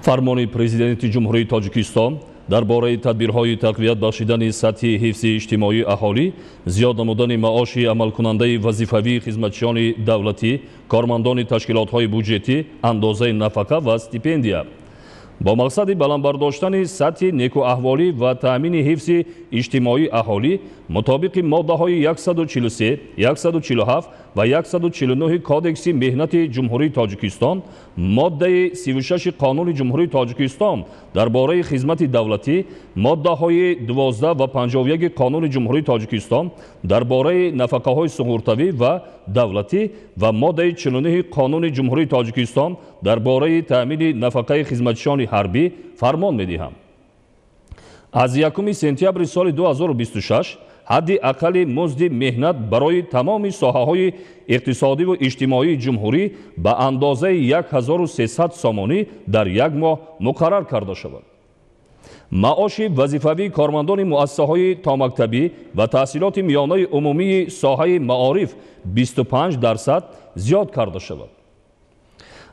Фармони Президенти Ҷумҳурии Тоҷикистон дар бораи тадбирҳои тақвият бахшидани сатҳи ҳифзи иҷтимоии аҳолӣ, зиёд намудани маоши амалкунандаи вазифавии хизматчиёни давлатӣ, кормандони ташкилотҳои буҷетӣ, андозаи нафақа ва стипендия. Бо мақсади баланд бардоштани сатҳи некӯаҳволӣ ва таъмини ҳифзи иҷтимоии аҳолӣ мутобиқи моддаҳои 143, 147 ва 149 Кодекси меҳнати Ҷумҳурии Тоҷикистон, моддаи 36 Қонуни Ҷумҳурии Тоҷикистон дар бораи хизмати давлатӣ, моддаҳои 12 ва 51 Қонуни Ҷумҳурии Тоҷикистон дар бораи нафақаҳои суғуртавӣ ва давлатӣ ва моддаи 49 Қонуни Ҷумҳурии Тоҷикистон дар бораи таъмини нафақаи хизматчиёни ҳарбӣ фармон медиҳам. Аз 1 сентябри соли 2026 ҳадди аққали музди меҳнат барои тамоми соҳаҳои иқтисодиву иҷтимоии ҷумҳурӣ ба андозаи 1300 сомонӣ дар як моҳ муқаррар карда шавад. Маоши вазифавии кормандони муассисаҳои томактабӣ ва таҳсилоти миёнаи умумии соҳаи маориф 25% зиёд карда шавад.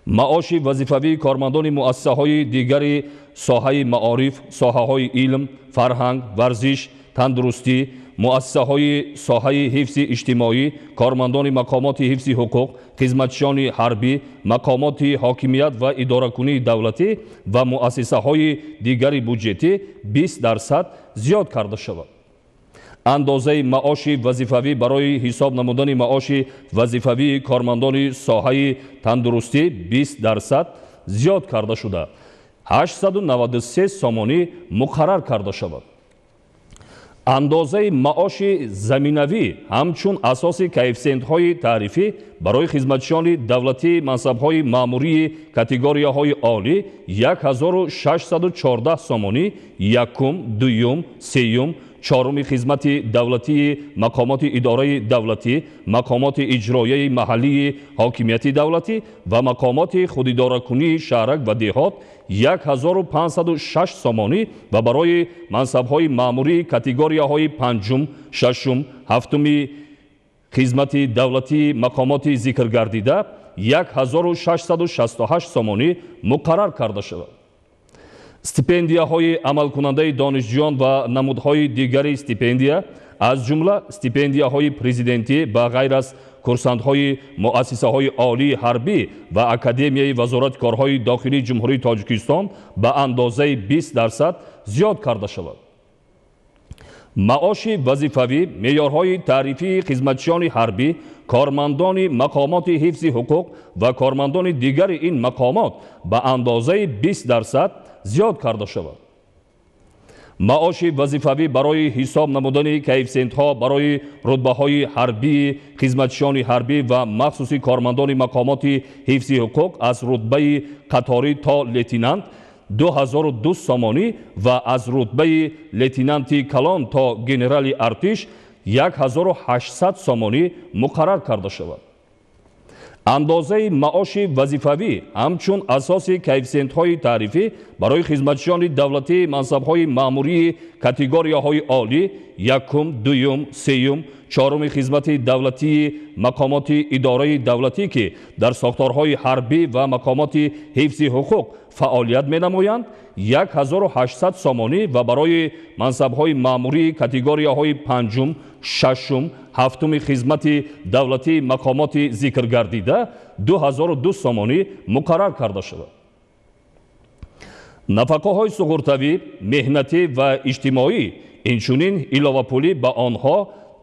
Маоши вазифавии кормандони муассисаҳои дигари соҳаи маориф, соҳаҳои илм, фарҳанг, варзиш, тандурустӣ, муассисаҳои соҳаи ҳифзи иҷтимоӣ, кормандони мақомоти ҳифзи ҳуқуқ, хизматчиёни ҳарбӣ, мақомоти ҳокимият ва идоракунии давлатӣ ва муассисаҳои дигари буҷетӣ 20% зиёд карда шавад. Андозаи маоши вазифавӣ барои ҳисоб намудани маоши вазифавии кормандони соҳаи тандурустӣ 20% зиёд карда шуда, 893 сомонӣ муқаррар карда шавад. Андозаи маоши заминавӣ ҳамчун асоси коэффисиентҳои таърифӣ барои хизматчиёни давлатии мансабҳои маъмурии категорияҳои олӣ 1614 сомонӣ якум, дуюм, сеюм, чоруми хизмати давлатии мақомоти идораи давлатӣ, мақомоти иҷроияи маҳаллии ҳокимияти давлатӣ ва мақомоти худидоракунии шаҳрак ва деҳот 1506 сомонӣ ва барои мансабҳои маъмурии категорияҳои панҷум, шашум, ҳафтуми хизмати давлатии мақомоти зикргардида 1668 сомонӣ муқаррар карда шавад. Стипендияҳои амалкунандаи донишҷӯён ва намудҳои дигари стипендия, аз ҷумла стипендияҳои президентӣ ба ғайр аз курсантҳои муассисаҳои олии ҳарбӣ ва Академияи Вазорати корҳои дохилии Ҷумҳурии Тоҷикистон ба андозаи 20% зиёд карда шавад. Маоши вазифавӣ, меъёрҳои таърифии хизматчиёни ҳарбӣ, кормандони мақомоти ҳифзи ҳуқуқ ва кормандони дигари ин мақомот ба андозаи 20% зиёд карда шавад. Маоши вазифавӣ барои ҳисоб намудани коэффисиентҳо барои рутбаҳои ҳарбии хизматчиёни ҳарбӣ ва махсуси кормандони мақомоти ҳифзи ҳуқуқ аз рутбаи қаторӣ то лейтенант 2002 сомонӣ ва аз рутбаи лейтенанти калон то генерали артиш 1800 сомонӣ муқаррар карда шавад. Андозаи маоши вазифавӣ ҳамчун асоси коэффисиентҳои таърифӣ барои хизматчиёни давлатии мансабҳои маъмурии категорияҳои олӣ якум, дуюм, сеюм, чоруми хизмати давлатии мақомоти идораи давлатӣ, ки дар сохторҳои ҳарбӣ ва мақомоти ҳифзи ҳуқуқ фаъолият менамоянд, 1800 сомонӣ ва барои мансабҳои маъмурии категорияҳои панҷум, шашум, ҳафтуми хизмати давлатии мақомоти зикргардида 2002 сомонӣ муқаррар карда шавад. Нафақаҳои суғуртавӣ, меҳнатӣ ва иҷтимоӣ, инчунин иловапулӣ ба онҳо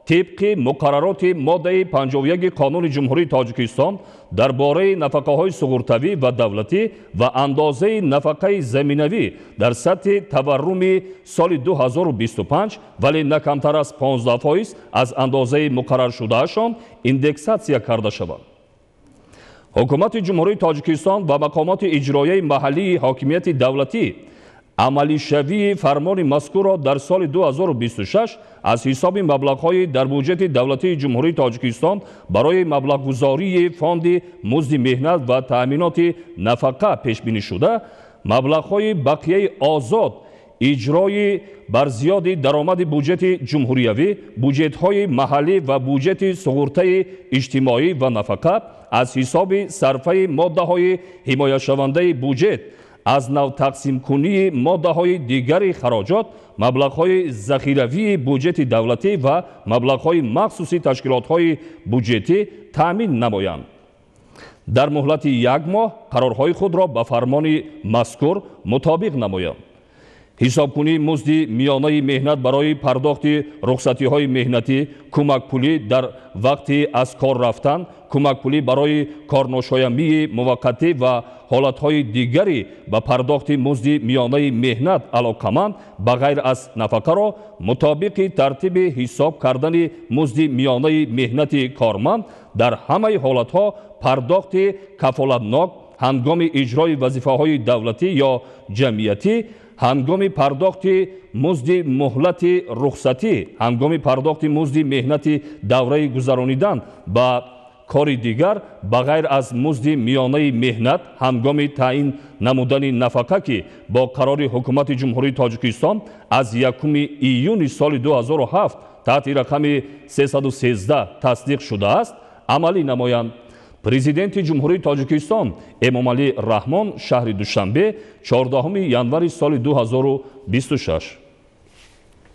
тибқи муқаррароти моддаи 51 Қонуни Ҷумҳурии Тоҷикистон дар бораи нафақаҳои суғуртавӣ ва давлатӣ ва андозаи нафақаи заминавӣ дар сатҳи таварруми соли 2025, вале на камтар аз 15% аз андозаи муқарраршудаашон индексатсия карда шавад. Ҳукумати Ҷумҳурии Тоҷикистон ва мақомоти иҷроияи маҳаллии ҳокимияти давлатӣ амалишавии фармони мазкурро дар соли 2026 аз ҳисоби маблағҳои дар буҷети давлатии Ҷумҳурии Тоҷикистон барои маблағгузории фонди музди меҳнат ва таъминоти нафақа пешбинишуда, маблағҳои бақияи озод иҷрои бар зиёди даромади буҷети ҷумҳуриявӣ, буҷетҳои маҳаллӣ ва буҷети суғуртаи иҷтимоӣ ва нафақа аз ҳисоби сарфаи моддаҳои ҳимояшавандаи буҷет Аз нав тақсимкунии моддаҳои дигари хароҷот, маблағҳои захиравии буҷети давлатӣ ва маблағҳои махсуси ташкилотҳои буҷетӣ таъмин намоянд. Дар муҳлати як моҳ қарорҳои худро ба фармони мазкур мутобиқ намоянд. Ҳисобкунии музди миёнаи меҳнат барои пардохти рухсатиҳои меҳнатӣ, кӯмакпулӣ дар вақти аз кор рафтан, кӯмакпулӣ барои корношоямии муваққатӣ ва ҳолатҳои дигари ба пардохти музди миёнаи меҳнат алоқаманд ба ғайр аз нафақаро мутобиқи тартиби ҳисоб кардани музди миёнаи меҳнати корманд дар ҳамаи ҳолатҳо пардохти кафолатнок ҳангоми иҷрои вазифаҳои давлатӣ ё ҷамъиятӣ, ҳангоми пардохти музди муҳлати рухсатӣ, ҳангоми пардохти музди меҳнати давраи гузаронидан ба кори дигар ба ғайр аз музди миёнаи меҳнат ҳангоми таъин намудани нафақа, ки бо қарори Ҳукумати Ҷумҳурии Тоҷикистон аз 1 июни соли 2007 таҳти рақами 313 тасдиқ шудааст, амалӣ намоянд. Президенти Ҷумҳурии Тоҷикистон Эмомалӣ Раҳмон, шаҳри Душанбе, 14 январи соли 2026.